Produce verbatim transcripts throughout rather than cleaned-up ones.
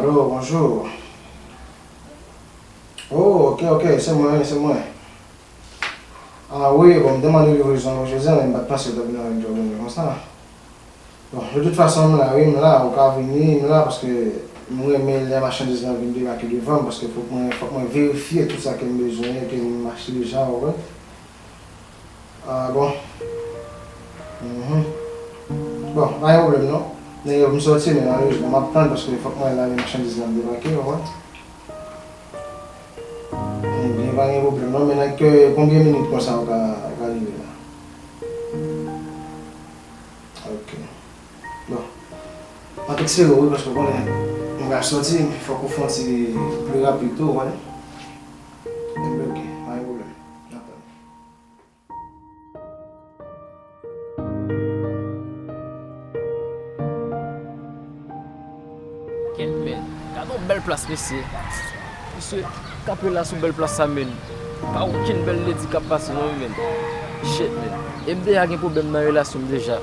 Alo, bonjou. Oh, ok, ok, se mwen, se mwen. Ah wi, bon, m te mande livrezon jodi a, men m pa t panse w t ap vin avèk djòb mwen konsa. Bon, de tout fason, m la, wi, m la, ou ka vini, m la, paske m renmen lè machandiz lan vin debake devan m, paske fòk mwen, fòk mwen verifye tout sa ke m bezwen, ke m achte deja, ou konprann? Ah, bon. Mhm. Bon, pa gen pwoblèm, non. Men m sòti, men malerezman, m ap tann, paske fòk mwen la, lè machandiz lan debake, ou konprann? Ebyen, pa gen pwoblèm, non, men nan ke, konbyen minit konsa ou ka, ou ka rive la? Ok. Bon. M ap espere w, wi, paske w konnen, mwen pral sòti, fòk ou fè yon ti pli rapid tou, w konnen. Ebyen, ok, pa gen pwoblèm. N ap tann. Kèt, men, gade yon bèl plas, mesye. Mesye, kanpe la sou bèl plas sa, men. Pa okenn bèl ledi k ap pase, non, men. Shit, men. E m deja gen pwoblèm nan relasyon m deja.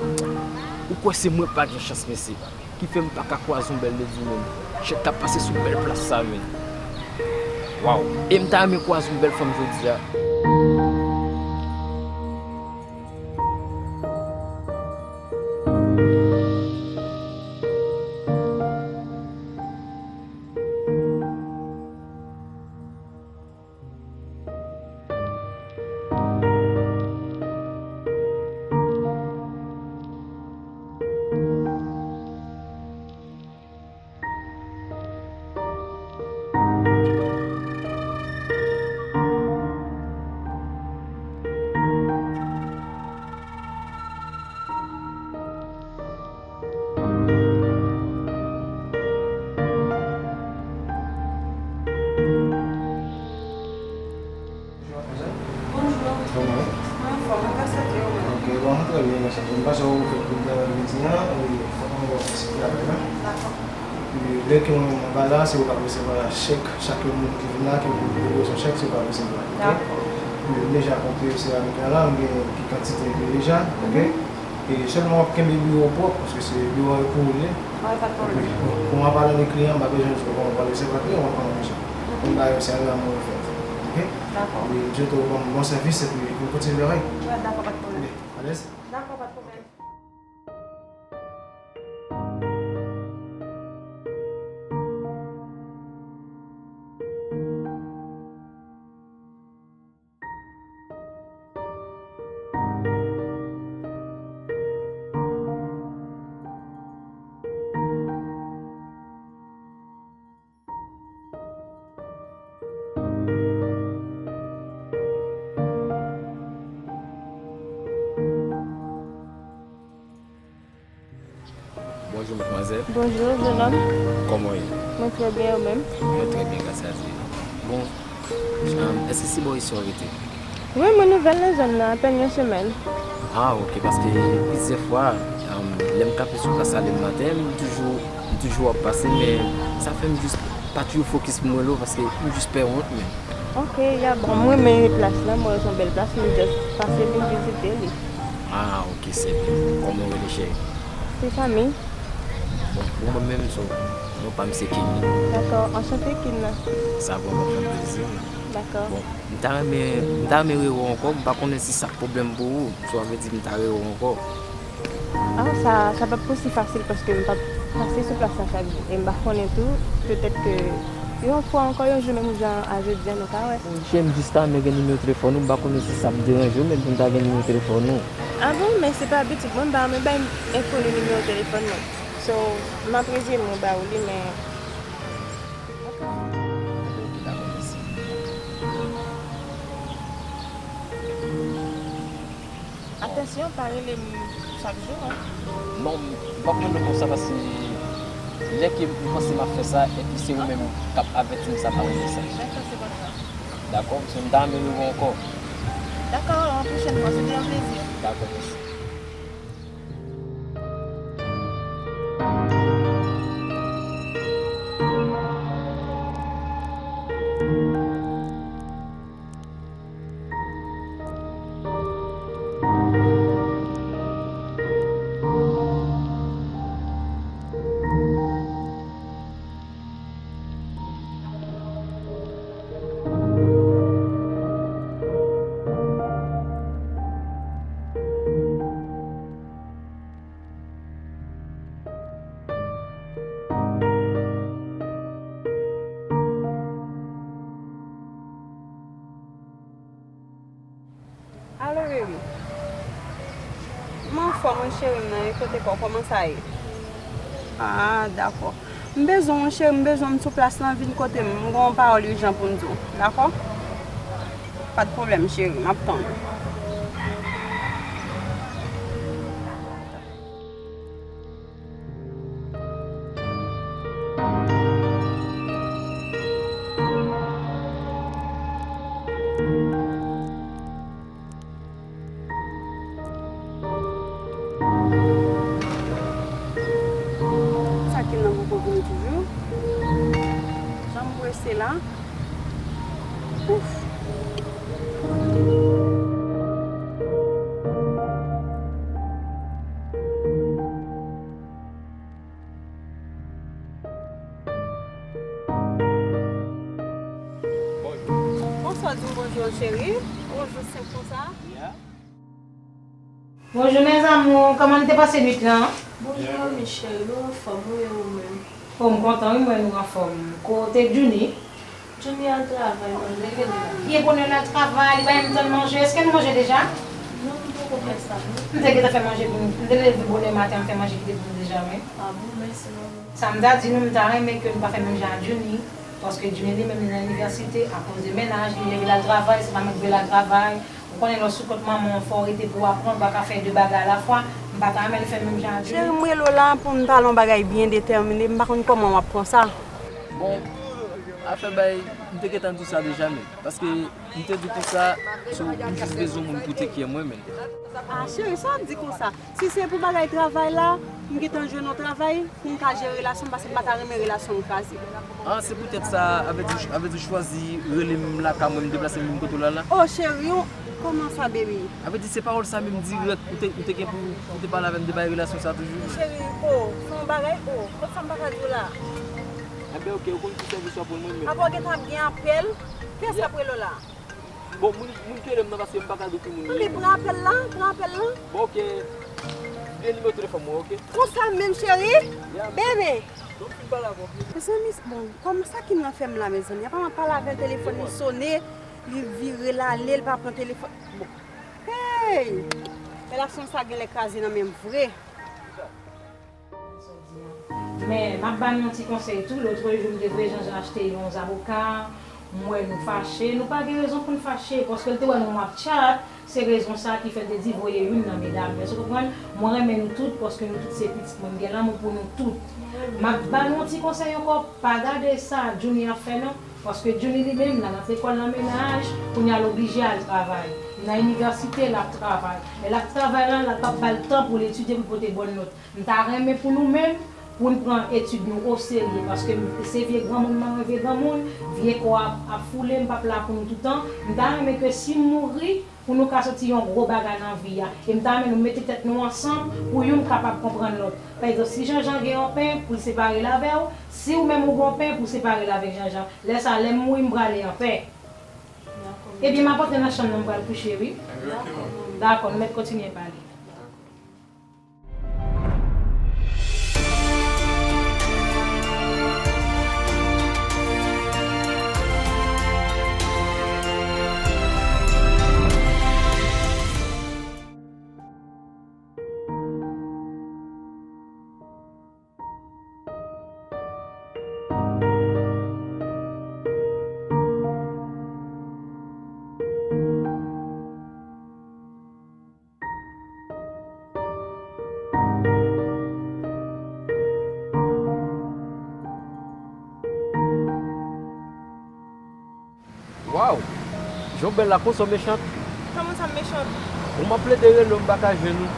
Ou kwè se mwen pa gen chans, mesye? Ki fè m pa ka kwaze yon bèl ledi, men. Shit, k ap pase sou bèl plas sa, men. Waw. E m ta renmen kwaze yon bèl fanm jodi a. Bonjou, manzè. Bonjou. Kòman w ye? Mwen anfòm, mwen ka sante w, mwen. Ok, bon, trè byen, mèsi. M panse ou fèk vin nan midi an, e fòk mwen ba w ti travay la. Dakò. E lè ke mwen menm mwen pa la, se ou k ap resevwa chèk, chak yon moun ki vin la, ke ou bezwen chèk, se ou k ap resevwa, ok? Dakò. E m deja konte seramik lan la, m gen ki kantite li deja, ok? Mhm. E sèlman w ap kenbe biwo w pwòp, paske se biwo a yo pou ou li ye. Wi, pa t pwoblèm. Epi, bon, pou mwen pale de kliyan, m pa bezwen di w kòman w pral resevwa kliyan, w ap pran yon mesye. Mhm. Pou m ba yo sèl la mwen fèt. Ok? Dakò. Epi, m swete w ban m bon sèvis epi pou kontinye travay. Wi, dakò, pa t pwoblèm. Alèz? Dakò, pa t pwoblèm. Bonjou, madmwazèl. Bonjou, jennonm. Kòman w ye? Mwen trè byen, ou menm? Mwen trè byen, gras a Dye. Bon, um, èske se bò isi w rete? Wi, mwen nouvèl nan zòn nan, apèn yon semèn. Ah, ok, paske plizyè fwa, um, lè m kanpe sou plas la demen maten, m toujou, m toujou ap pase, men sa fè m jis pa toujou fokis pou m rele w, paske m jis pè wont, men. Ok, ya, bon, mwen renmen plas la, mwen wè se yon bèl plas, m just pase vin vizite li. Ah, ok, se byen. Kòman w rele, cheri? Stefanie. Bon, pou mwen menm, so, non pa m se Kenny. Dakò, anchante, Kenny. Sa vrèman fè m plezi. Dakò. Bon, m ta renmen, m ta renmen rewè w ankò, m pa konnen si sa pwoblèm pou ou, sa vle di m ta rewè w ankò. Ah, sa, sa p ap posib fasil paske m p ap pase sou plas la chak jou. E m pa konnen tou, petèt ke yon fwa ankò, yon jou menm jan a jodi a, nou ka wè. Monchè, m jis ta renmen gen nimewo telefòn ou, m pa konnen si sa ap deranje w, men pou m ta gen nimewo telefòn ou. Ah bon, men se pa abitid mwen, m pa renmen bay enkoni nimewo telefòn mwen. So, m ap rezeye m ba ou li, men. Ok, dakò, mèsi. Atansyon, pa rele m chak jou, non. Non, m p ap rele w konsa paske lè ke m panse m ap fè sa, epi se ou menm k ap avèti m sa pa rele sa. Dakò, se konsa. Dakò, so m ta renmen rewè w ankò. Dakò, yon pwochèn fwa, se te yon plezi. Dakò, mèsi. Cheri m nan, e kote kò, kòman sa ye? Ah, dakò. M bezwen w, cheri, m bezwen w, m sou plas lan, vin kote m. M gen yon pawòl ijan pou m di w, dakò? Pa de pwoblèm, cheri, m ap tann ou. Sa ki nan poko vini toujou. Jan m prese la. Ouf. Bonswa, di m bonjou, cheri. Bonjou, senp konsa. Bonjou, mes amours. Kòman nou te pase nwit lan? Bonjou, Michel. Nou anfòm, wi, e ou menm? Oh, m kontan, wi, m wè nou anfòm. Kote Junie? Junie al travay, manmi. Li gen la. Byen bonè l al travay, li pa janm tann manje. Èske nou manje deja? Non, nou poko fè sa, non. M te gentan fè manje pou nou. M te leve bonè maten, m fè manje kite pou nou deja, wi. Ah bon, mèsi, manmi. Sa m ta di nou, m ta renmen ke nou pa fè menm jan ak Junie, paske Junie li menm li nan inivèsite, akoz de mennaj, li leve l al travay, se pa mwen ki voye l al travay. Ou konnen lè w sou kont manman w, fò w rete pou w aprann, ou pa ka fè de bagay alafwa. M pa ta renmen l fè menm jan ak Junie. Cheri, m rele w la pou m pale yon bagay byen detèmine, m pa konn kòman w ap pran sa. Bon, afè bay, m te gentan di w sa deja, men, paske m te di w konsa, so, m jis bezwen moun pou tek kè mwen, men. Ah, cheri, sa w ap di konsa? Si se pou bagay travay la, m gentan jwenn yon travay pou m ka jere relasyon m, paske m pa ta renmen relasyon m kraze. Ah, se poutèt sa, avèdi, avèdi w chwazi rele m lakay mwen, m deplase m vin kote w la, la? Oh, cheri, yon, kòman sa, baby? Avèdi, se pawòl sa menm dirèk, ou te, ou te gen pou, ou te pale avè m de bagay relasyon sa toujou? Cheri, oh, se yon bagay, oh, kot sa m pa ka di w la? Enben, oke, ou konn ki sèvis w ap rann mwen menm? Apa w gentan ap gen apèl? Kiyès k ap rele w la? Bon, moun, moun ki rele m nan, paske m pa ka di w ki moun li ye. Anben, pran apèl la, pran apèl la. Bon, oke. Gen nimewo telefòn mwen, oke? Konsa menm, cheri? Bebe. Donk, fin pale avè w. Mezanmi, bon, kòman sa ki nan fè m la, mezanmi? Apa m ap pale avè l, telefòn li sone, li vire l ale, li pa pran telefòn. Bon. Hey! Relasyon sa genlè kraze nan men m vre. Men, m ap ba nou yon ti konsèy tou. Lòt jou, m te voye Jean-Jean achte yon zaboka. M wè nou fache. Nou pa gen rezon pou n fache, paske l te wè nou ap tchat. Se rezon sa ki fè l te di voye youn nan medam. Èske w konprann? Mwen renmen nou tout, paske nou tout se pitit mwen. M gen lanmou pou nou tout. M ap ba nou yon ti konsèy ankò. Pa gade sa Junie ap fè, non. Paske Junie li menm, l al antre kò l nan mennaj, kounye a l oblije al travay. Nan inivèsite, l ap travay. Lè l ap travay la, l ap ap ba l tan pou l etidye, pou l pote bòn nòt. M ta renmen pou nou menm, pou n pran etid nou oserye, paske m se vye granmoun, m renmen vye granmoun, vye kò ap, ap foule, m p ap la pou nou toutan. M ta renmen ke si m mouri, pou nou ka soti yon gwo bagay nan vi a. E m ta renmen nou mete tèt nou ansanm pou youn kapab konprann lòt. Pa egzanp, si Jean-Jean gen yon pen pou l separe l avè w, si ou menm ou gen yon pen pou w separe l avèk Jean-Jean, lè sa a, lè m mouri, m prale anpè. Ebyen, m ap antre nan chanm nan, m pral kouche, wi. Dakò, nou mèt kontinye pale. Waw! Jan w bèl la, konsa w mechant. Kòman sa m mechant? Bon, m ap plede rele w, m pa ka jwenn ou.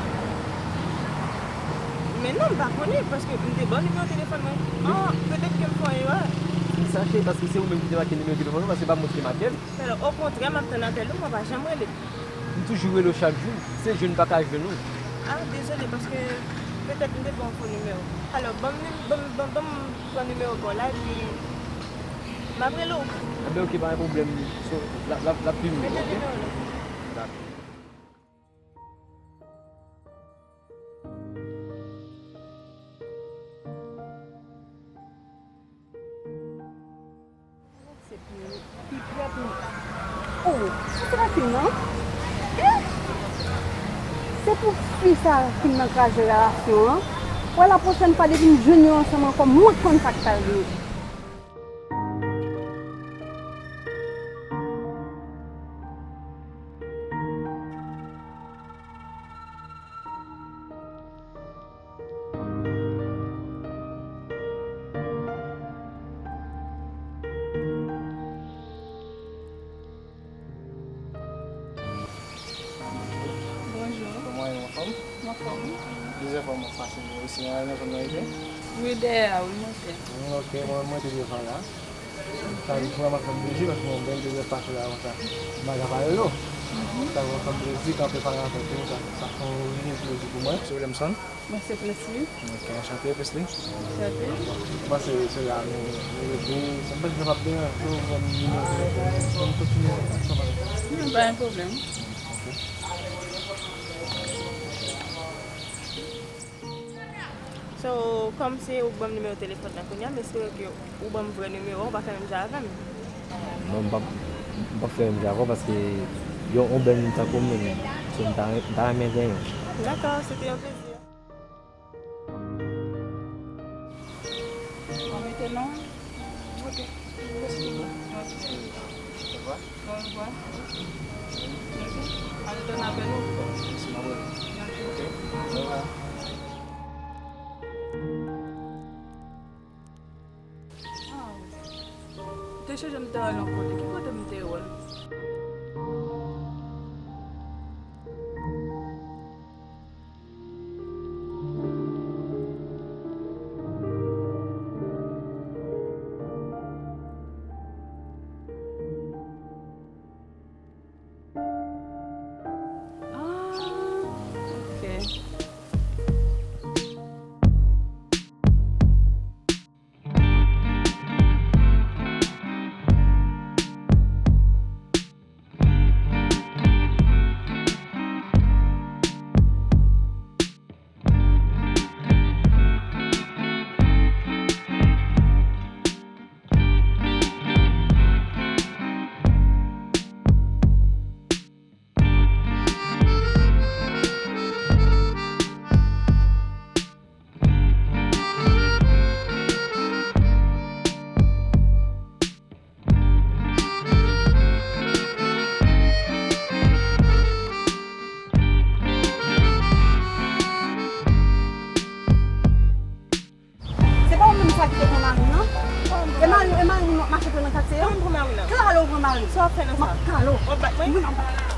Men non, m pa konnen, paske m te ba w nimewo telefòn mwen. Ah, petèt ke m fè yon erè. Di m sa, cheri, paske se ou menm ki te make nimewo telefòn mwen, paske se pa mwen ki te make l. Alò, okontrè, m ap tann apèl ou, mwen pa janm rele. M toujou rele w chak jou, se jwenn m pa ka jwenn ou. Ah, dezole, paske petèt m te ba w yon fo nimewo. Alò, ban m, ban m, ban m, ban m pran nimewo pa w la, epi m ap rele w. Enben, oke, pa gen pwoblèm. So, l ap, l ap, l ap vini, oke? Mete nimewo la. Dakò. Se pi, pi prè pou mwen. Oh, sa se pa fim nan? Eh! Se pou fi sa fin nan kraze relasyon an. Wè la pwochèn fwa depi m jwenn yo ansanm ankò, m wont konn sa k pral vini. Bonjou. Kòman w ye, anfòm? M anfòm, wi. Plizyè fwa mwen pase bò isi, mwen al nan zòn nan rete? Wi, dèyè a, wi, monte. Hmm, ok, mwen, mwen te devan la. Sa vrèman fè m plezi paske mwen bèl de lè pase la konsa. M pa ka pale non. Sa vrèman fè m plezi kanpe pale avèk ou, sa, sa fè yon reyèl plezi pou mwen. Se Williamson. Mwen se Presley. Ok, anchante, Presley. Anchante. Mwen se, se la nou, nou rete. Sa m pa kapab deranje w, ban m nimewo telefòn ou, pou n kontinye ansanm avèk ou. Non, pa gen pwoblèm. Ok. So, kòm se ou k ban m nimewo telefòn nan kounye a, m espere ke ou ban m vrè nimewo a, ou pa fè menm jan avè m. Non, m p ap, m p ap fè menm jan avè w paske yon, yon bèl moun tankou w menm, so m ta, m ta renmen gen yon. Dakò, se te yon plezi. Ou mete non? Ok. Mèsi bokou. Ok. Orevwa. Orevwa. Ok. Al tann apèl ou. Mèsi, m ap rele. Ok. Orevwa. Ah, wi. Te chonje m te wè l yon kote. Ki kote m te wè l? Ah, ok. Se pa ou menm sa ki te pran mari m nan? E mari, e mari m nan mache pran nan katye a? Kòman pran mari m nan? Kale w pran mari m. Sa w ap fè nan sa? M ap kale w. W ap bat mwen? Wi, m ap bat.